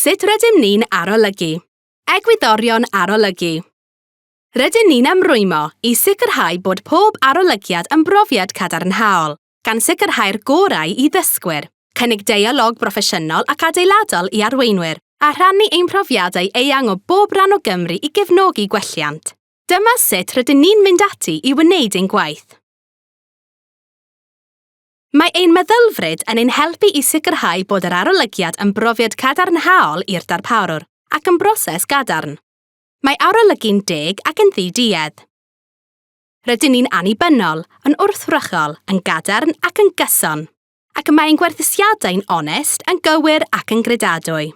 Sut rydym ni'n arolygu? Egwyddorion arolygu. Rydyn ni'n ymrwymo i sicrhau bod pob arolygiad yn brofiad cadarnhaol, gan sicrhau'r gorau i ddysgwyr, cynnig deialog broffesiynol ac adeiladol i arweinwyr, a rhannu ein profiadau eang o bob rhan o Gymru i gefnogi gwelliant. Dyma sut rydyn ni'n mynd ati i wneud ein gwaith. Mae ein meddylfryd yn ein helpu i sicrhau bod yr arolygiad yn brofiad cadarnhaol i'r darparwr ac yn broses gadarn. Mae arolygu'n deg ac yn ddi-duedd. Rydyn ni'n annibynnol, yn wrthrychol, yn gadarn ac yn gyson, ac mae ein gwerthusiadau'n onest, yn gywir ac yn gredadwy.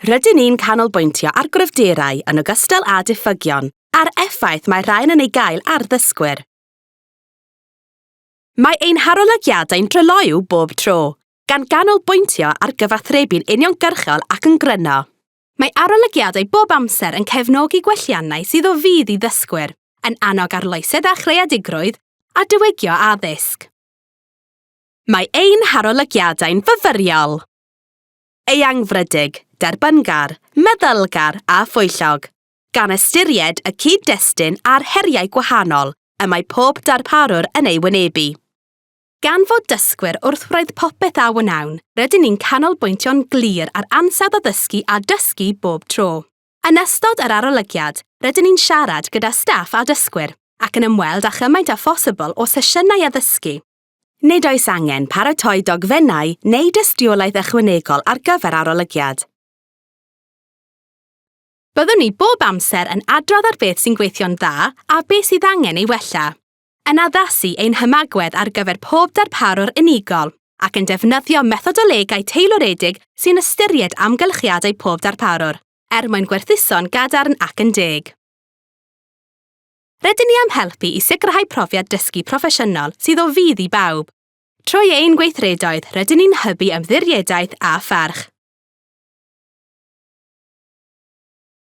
Rydyn ni'n canolbwyntio ar gryfderau yn ogystal â diffygion, a'r effaith mae'r rhain yn ei gael ar ddysgwyr. Mae ein harolygiadau'n dryloyw bob tro, gan ganolbwyntio ar gyfathrebu'n uniongyrchol ac yn gryno. Mae arolygiadau bob amser yn cefnogi gwelliannau sydd o fudd i ddysgwyr, yn annog arloesedd a chreadigrwydd, a diwygio addysg. Mae ein harolygiadau'n fyfyriol, eangfrydig, derbyngar, meddylgar a phwyllog, gan ystyried y cyd-destun a'r heriau gwahanol y mae pob darparwr yn ei wynebu. Gan fod dysgwyr wrth wraidd popeth a wnawn, rydyn ni'n canolbwyntio'n glir ar ansawdd addysgu a dysgu bob tro. Yn ystod yr arolygiad, rydyn ni'n siarad gyda staff a dysgwyr, ac yn ymweld â chymaint â phosibl o sesiynau addysgu. Nid oes angen paratoi dogfennau neu dystiolaeth ychwanegol ar gyfer arolygiad. Byddwn ni bob amser yn adrodd ar beth sy'n gweithio'n dda a beth sydd angen ei wella, yn addasu ein hymagwedd ar gyfer pob darparwr unigol ac yn defnyddio methodolegau teilwredig sy'n ystyried amgylchiadau pob darparwr, er mwyn gwerthuso'n gadarn ac yn deg. Rydyn ni am helpu i sicrhau profiad dysgu proffesiynol sydd o fudd i bawb. Trwy ein gweithredoedd, rydyn ni'n hybu ymddiriedaeth a pharch.